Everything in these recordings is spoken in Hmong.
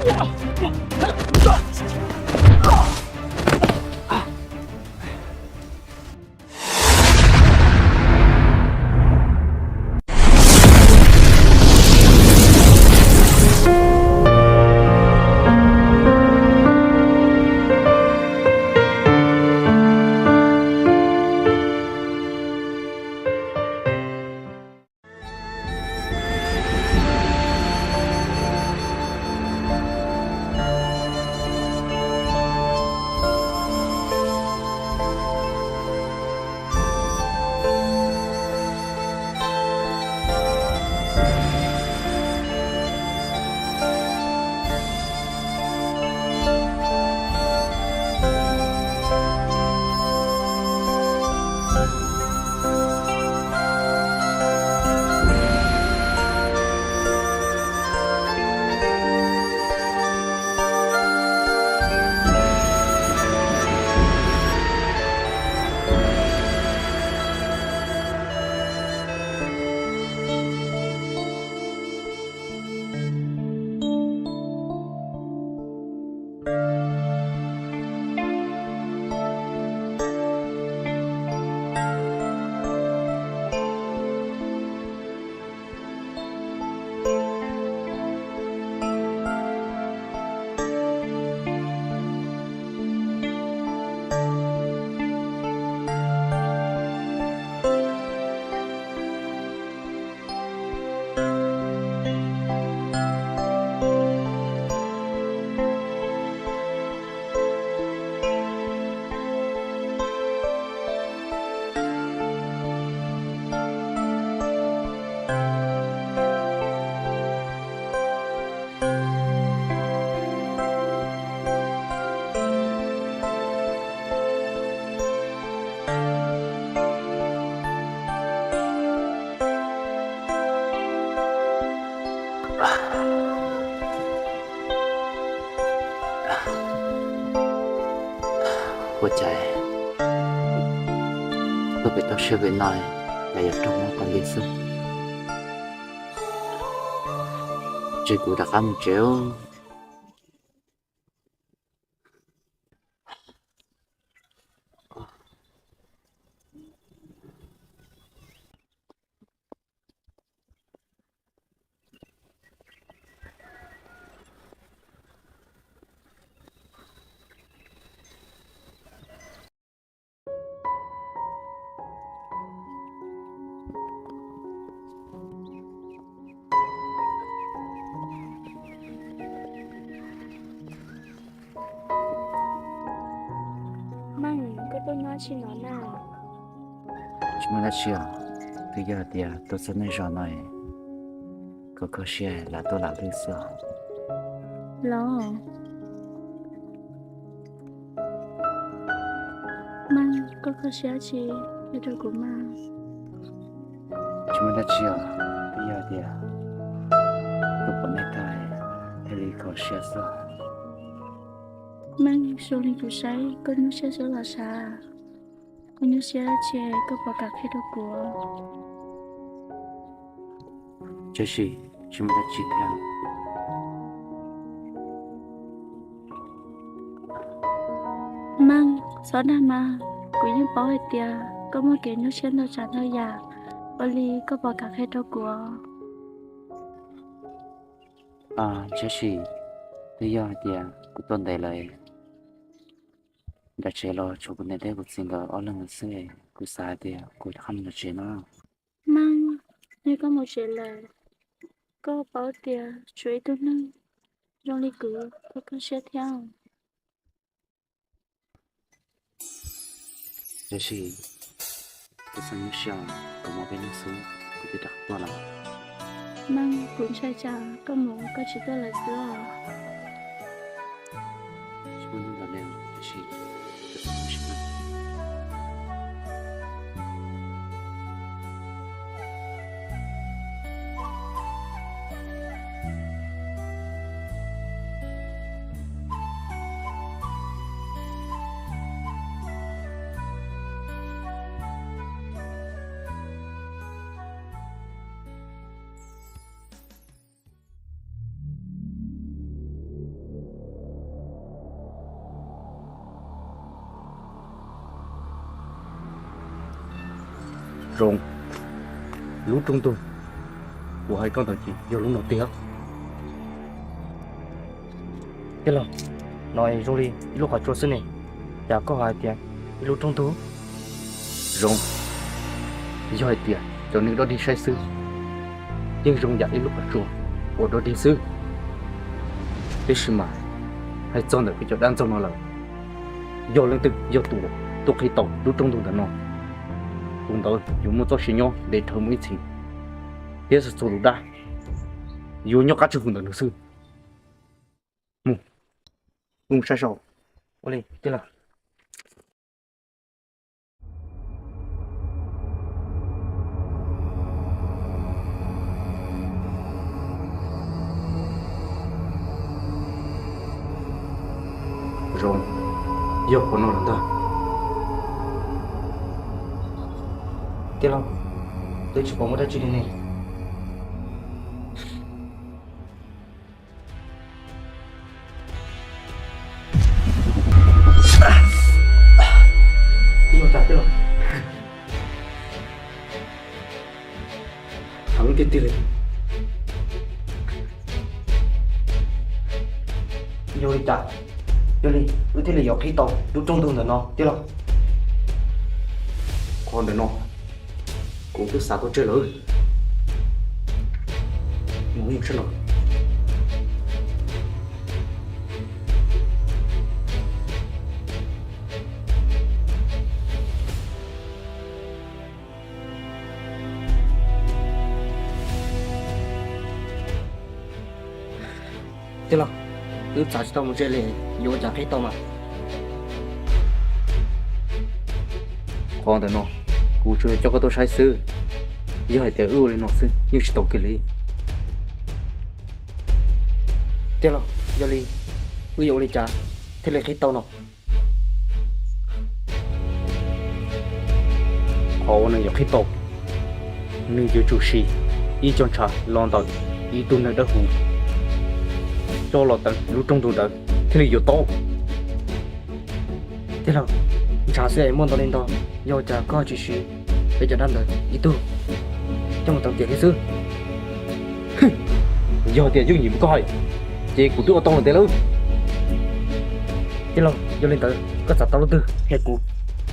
Ua cas tuaj pem toj siab pem no, cas yuav raug mob qhov ntawd xwb. Ces kuv rov qab mus tsev. Meej, koj tuaj nyob tsi no na? Tsis muaj dab tsi os, twb yog tias tuaj txog nej zos no, koj kho siab lam tuaj lam lwj xwb os. Los, Meej, koj kho siab tsi, hais rau kuv mas. Tsis muaj dab tsi os, twb yog tias tuaj pom nej tag thiaj li kho siab xwb. Meej, zoo li kuv saib koj nyuaj siab xwb los sav? Koj nyuaj siab dab tsi, koj puas kam qhia rau kuv? Tsis, tsis muaj dab tsi thiab. Meej, txhob dag mas, kuv yeej paub hais tias koj muaj kev nyuaj siab ntau tsav ntau yam, ua li koj puas kam qhia rau kuv? Tsis, twb yog hais tias kuv tuaj ntev lawm, nram tsev los tshuav kuv niam thiab kuv txiv nkawd ob leeg xwb, kuv xav hais tias kuv rov qab mus nram tsev no. Meej, yog koj mus tsev lawm, koj paub tias tshuav ib tug neeg zoo li kuv kho koj siab thiab. Tab sis kuv txhob nyuaj siab, kuv mus peb hnub xwb kuv twb rov qab tuaj lawm. Meej, kuv ntshai tsam koj mus koj tsis tuaj lawm xwb os. Tsis muaj hnub ntawd li, tab sis kuv txhob nyuaj siab. Zoo, lub rooj ntug kuv hais koj ntawd ces yog lub no tiag. Tij laug, no zoo li ib lub qhov tsua xwb ne, cas koj hais tias ib lub rooj ntug? Zoo, yog hais tias cov neeg dog dig saib xwb, yeej zoo yam ib lub qhov tsua uas dog dig xwb. Tiam sis mas hais txog ntawm peb cov dab ntxaug no lawm, yog leej twg yog tus tuaj qhib tau lub rooj ntug ntawm no, tus ntawd yuav muaj txoj sia nyob ntev dhawv mus ib txhis, thiab txhua txhua tus dab yuav nyob qab tswj hwm ntawm nws xwb. Mus, wb mus saib saib. Ua li, tij laug. Zoo, yog qhov no lawm ntag. Tij laug, twb tsis pom muaj dab tsi li ne. Heev tiag tiag li. Yog li cas, yog li wb thiaj li yuav qhib tau lub rooj ntug ntawm no tij laug? Qhov ntawm no kuv twb xav tau tseg lawm. Mus, mus saib no. Tij laug, wb xav tsis tau mus ze li, yuav ua cas qhib tau mas? Qhov ntawm no kuv tsuas yog coj koj tuaj saib xwb, yog hais tias wb ua li no xwb yeej tsis tau kiag li. Tij laug, yog li wb yuav ua li cas thiaj li qhib tau no? Qhov uas nws yuav qhib tau, nws yuav tsum siv ib co ntshav los ntawm ib tug neeg dawb huv coj los teev lub rooj ntug ntawd thiaj li yuav tau. Tij laug, ntshav xwb es muaj ntau li ntau, yog ua cas koj tsis siv peb cov dab ntawd ib tug coj mus teev tiam li xwb? Yog tias yooj yim li koj hais, ces kuv twb ua tau lawm tiag lauj. Tij laug, yog li ntawd koj xav tau lub twg es kuv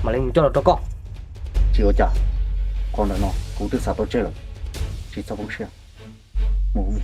mam li mus coj los rau koj. Tsis ua cas, qhov ntawm no kuv twb xav tau tseg lawm, tsis txhob poob siab. Mus.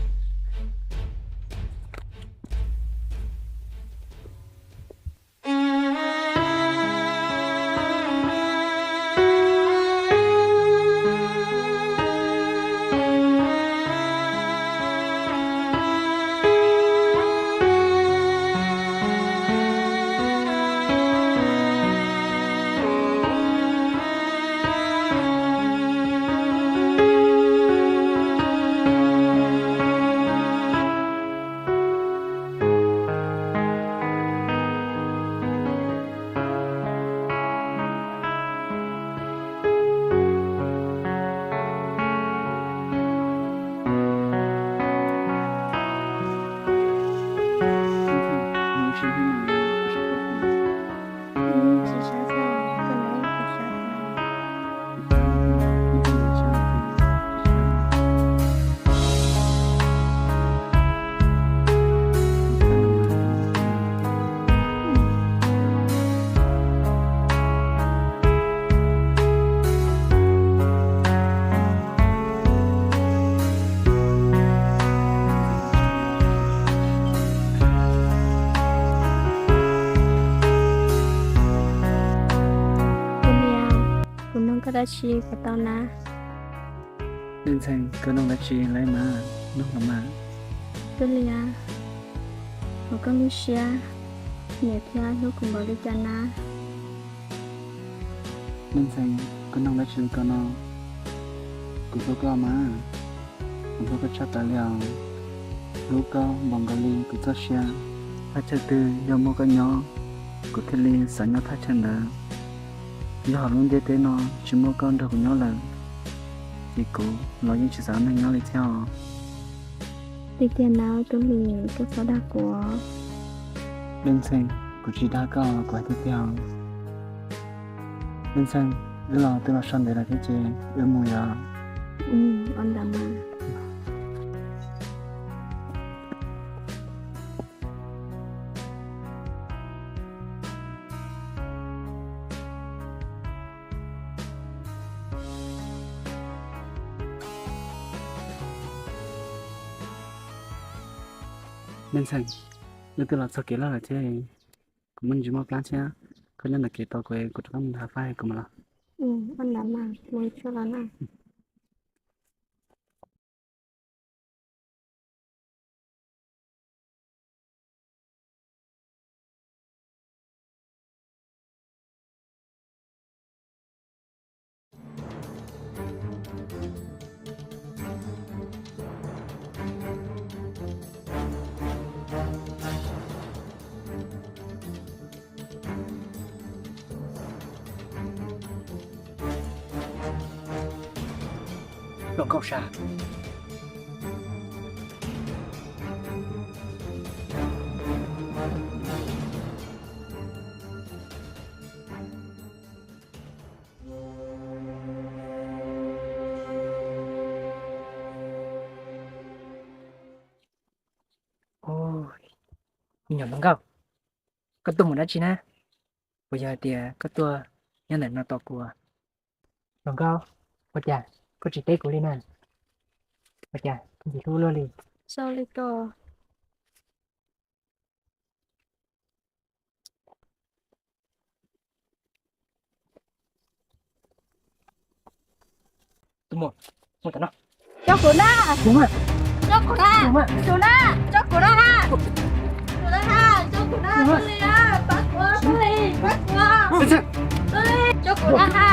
Kuv noog koj dab tsi puas tau na? Leej Ntxhee, koj noog dab tsi lawm mas, noog los mas. Tub Lis, ua koj lub siab nyiam thiab hlub kuv npaum li cas na? Leej Ntxhee, koj noog dab tsi li ko no? Kuv hlub koj mas, kuv hlub koj tshaj plaws li os. Hlub koj npaum nkaus li kuv txoj sia. Thaj chaw twg yog muaj koj nyob, kuv thiaj li xav nyob thaj chaw ntawd. Yog hauv lub ntiaj teb no tsis muaj koj nrog kuv nyob lawm, ces kuv los yeej tsis xav neeg nyob li thiab os. Tiag tiag na Tub Lis, koj txhob dag kuv. Leej Ntxhee, kuv tsis dag koj, kuv hais tiag tiag os. Leej Ntxhee, Wb los twb los sab ntev lawm thiab ces wb mus yom. Me ntxhais, wb twb los txog kev loj lawm thiab, kuv muaj ntsis mob plab thiab, koj nyob ntawm kev tos kuv, kuv rov qab mus nrhiav fab kuv mam los. Los nkauj sab. Me nyuam hluas nkauj, koj tuaj mus dab tsi na? Puas yog hais tias koj tuaj nyob ntawm no tos kuv? Hluas nkauj, ua cas koj tsis teb kuv li na? Ua cas ntxim hlub luaj li? Coj kuv na, coj kuv na, coj kuv na, coj kuv na ha, coj kuv na ha, coj kuv na, Tub Lis, pab kuv, Tub Lis, pab kuv, Tub Lis, coj kuv na ha,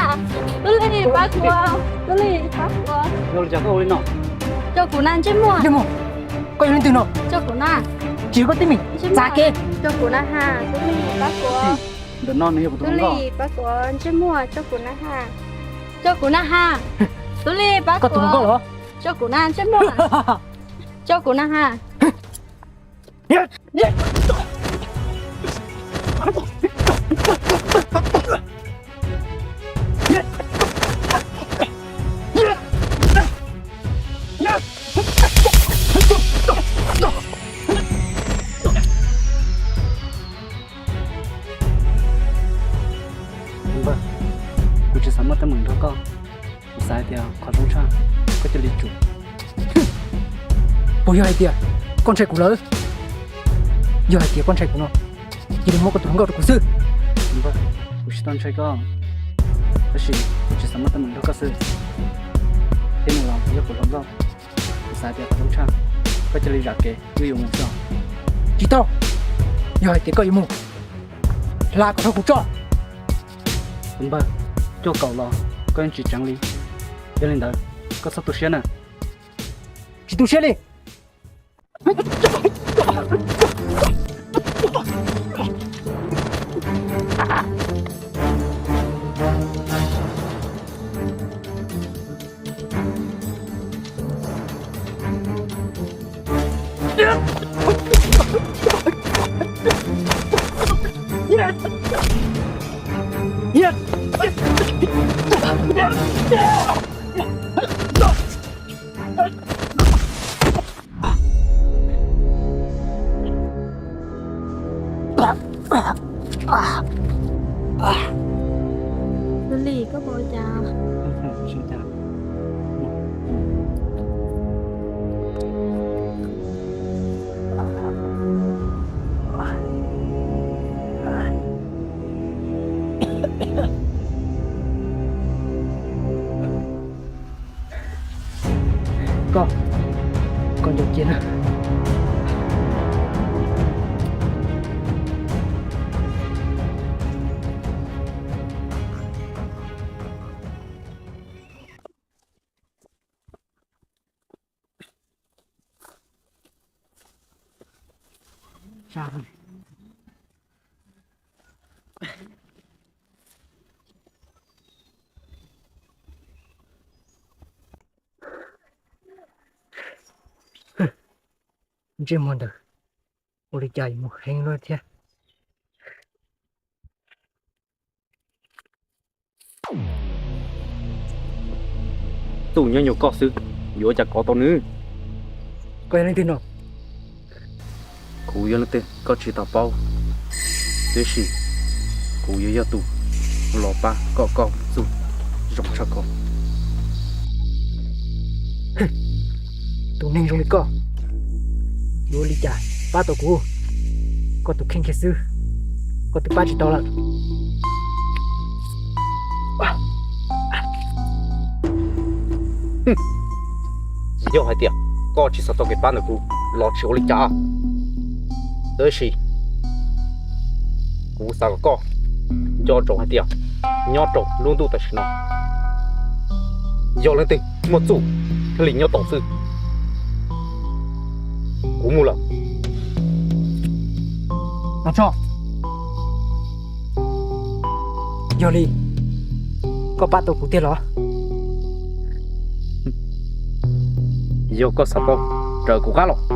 Tub Lis, pab kuv, Tub Lis, pab kuv, coj kuv na ntsej muag, koj yog leej twg no? Coj kuv na, tsis yog koj teeb meem txav kev, coj kuv na ha, Tub Lis, pab kuv, Tub Lis, pab kuv ntsej muag, coj kuv na ha, coj kuv na ha, Tub Lis, pab kuv, coj kuv na ntsej muag, coj kuv na ha. Npawg, kuv tsis xav muaj teeb meem nrog koj. Kuv xav hais tias qhov zoo tshaj, koj cia li tsum. Puas yog hais tias koj ntshai kuv lawm? Yog hais tias koj ntshai kuv no, cia li muab koj tus hluas nkauj rau kuv xwb. Npawg, kuv tsis tau ntshai koj, tab sis kuv tsis xav muaj teeb meem nrog koj xwb. Thiab nws los yog kuv hluas nkauj, kuv xav hais tias qhov zoo tshaj, koj cia li zam kev wb yuav mus xwb. Tsis tau, yog hais tias koj yuav mus, hla kom dhau kuv tso. Tus npawg, cuaj kaum los koj yeej tsis tseev li. Yog li ntawd, koj txhob tu siab na. Tsis tu siab li. Tub Lis, koj puas ua cas? Koj, koj nco cia na. Ntsej muag ntawd ua li cas yuav mus heev luaj thiab. txuj nyob nyuag koj xwb, yuav ua cas kov tau nws? Koj yog leej twg no? Kuv yog leej twg koj tsis tau paub, tiam sis kuv yuav yog tus los pab kom koj txuj zoo tshaj ko. Tus neeg zoo li koj, yuav ua li cas pab tau kuv? Koj tus kheej kiag xwb, koj twb pab tsis tau lawm. Yog hais tias koj tsis xav tau kev pab ntawm kuv los tsis ua li cas, tab sis kuv xav kom koj nco ntsoov hais tias nyob rau lub ntuj tam sim no, yog leej twg muaj txuj thiaj li nyob tau xwb. Kuv mus lawm. Yog li, koj pab tau kuv tiag los? Yog koj xav paub, raws kuv qab los.